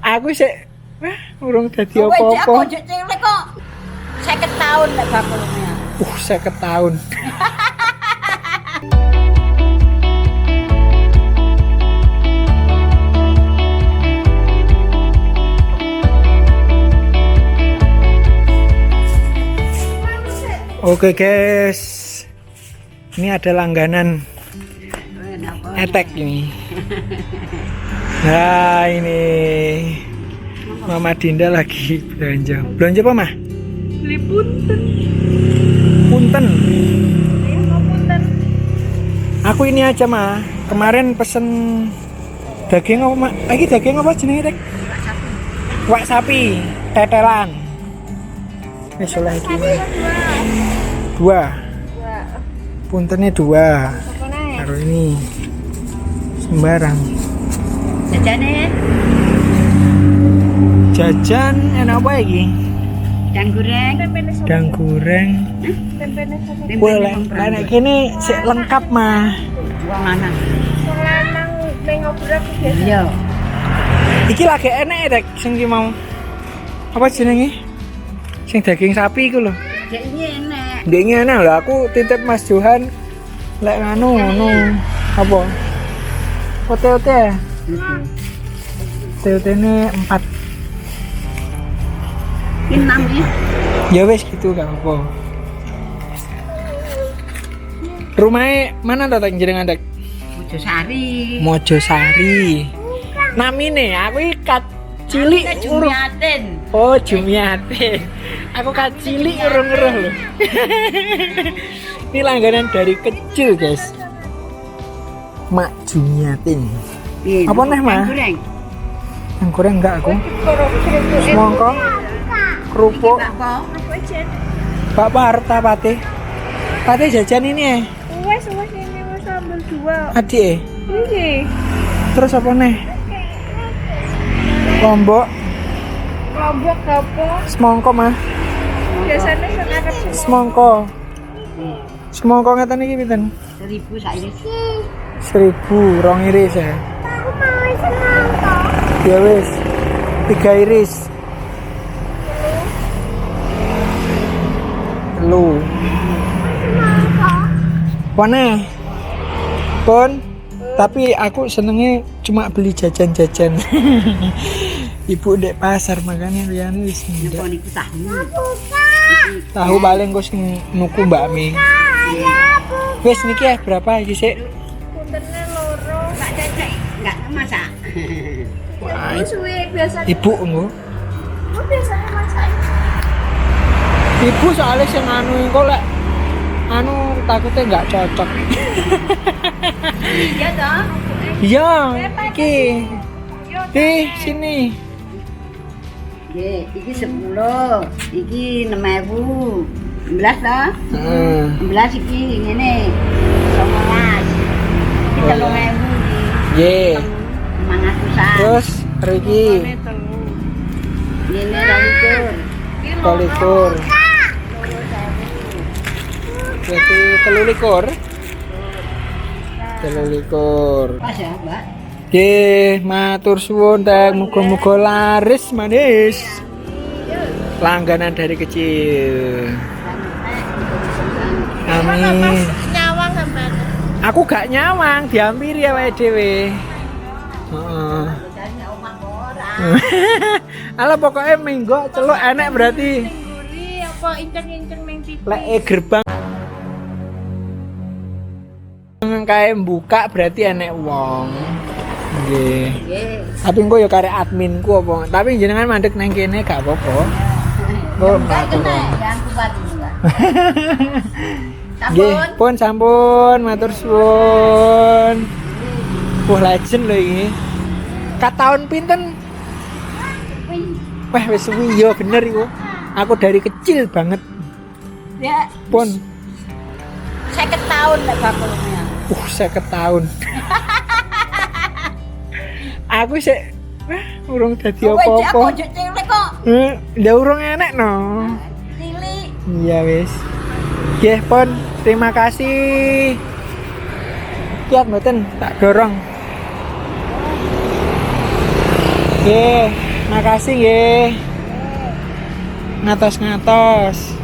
Aku sik wah urung dadi Kowe jek apa-apa. aku jek cilik kok. 50 tahun lek bakulnya. 50 tahun. Oke guys, ini ada langganan etek ini. Nah ini Mama Dinda lagi belanja. Belanja apa mah? Beli punten. Punten. Iya, mau punten. Aku ini aja mah. Kemarin pesen daging apa mah? Lagi daging apa jenenge Tek? Wak sapi, tetelan. Wis oleh iki. Dua. Puntennya dua. Apa nih? Taruh ini. Sembarang. Jajane Jajan enak apa iki? dan goreng. Tempene sapa? Dang goreng. Tempene sapa? Boleh. Lah nek kene sik lengkap mah. Wong lanang. Wong lanang ning ngobrol aku biasa. Iya. Iki lagi enek rek sing ki mau. Apa jenenge? Sing daging sapi iku lho. Jek ini enek. Ndek ngene lho aku titip Mas Johan lek nganu ngono. Apa? Ote-ote. ya? Ote-otene 4. Ini enam ya. Ya wis gitu gak apa. Rumahnya mana to Tek jenengan Tek? Mojosari. Mojosari. Namine aku iki kat cilik urung. Jumiatin. Oh, Jumiati. Aku kat cilik urung-urung lho. Ini langganan dari kecil, guys. Mak Jumiatin. Piye, Apa neh, Ma? Dan goreng. Yang goreng enggak aku. Kerupuk. Semongko, kerupuk, Bakpo. Kerupuk jen. bakpo harta pate. Pate jajan ini ya, Wes wes ini wes ambil dua. adik eh. Iki. Terus apa nih? Lombok, Lombok apa? semongko mah. Biasanya sing arep semua. Semongko. Semongko ngeten iki pinten? 1000 saiki. 1000 rong iris ya. Aku mau semangka. Ya wis. 3 iris. Telu. Wane. Pun. Tapi aku senengnya cuma beli jajan-jajan. Ibu ndek pasar makanya liyane wis Napa ndak. niku tahu. Tahu paling kok sing nuku Mbak Mi. Wis niki ya berapa iki sik? Puntene loro. Pak Cecek enggak masak. Wah, Aku suwe biasanya. Ibu engko. Aku biasanya masak. Ibu soalnya sing anu engko lek anu takutnya nggak cocok. Iya toh? Iya, iki. Di sini. Nggih, iki 10, iki 6000. 16 toh? Heeh. 16 iki ngene. 19. Iki 3000 iki. Nggih. 500-an. Terus iki Telu. Ngene 22. 22. Berarti 23. 23. Pas ya, Mbak? Nggih, matur suwun Teng, muga-muga laris manis. Langganan dari kecil. Amin. Nyawang sampean. Aku gak nyawang, dihampiri awake dhewe. Heeh. Alah pokoknya minggu celuk enek berarti. Ning mburi apa inceng-inceng ning TV. Lek gerbang kae buka berarti enek wong. Nggih. Nggih. Tapi engko ya karek adminku apa. Tapi jenengan mandek nang kene gak apa-apa. Engko Enggak mlaku kena kono. yang kuat ini, Mbak. Nggih, Sampun. pun sampun matur suwun. Wah, legend lho iki. Kat tahun pinten? Wah, wis suwi ya bener iku. Aku dari kecil banget. Ya, Pun 50 tahun lek bakulnya. 50 tahun. Aku sik wah urung dadi Kowe jek apa-apa. aku jek cilik kok. Ndak urung enek no. Cilik. Iya wis. Nggih, Pon, terima kasih. Kiat mboten tak dorong. Nggih, makasih nggih. Ngatos-ngatos.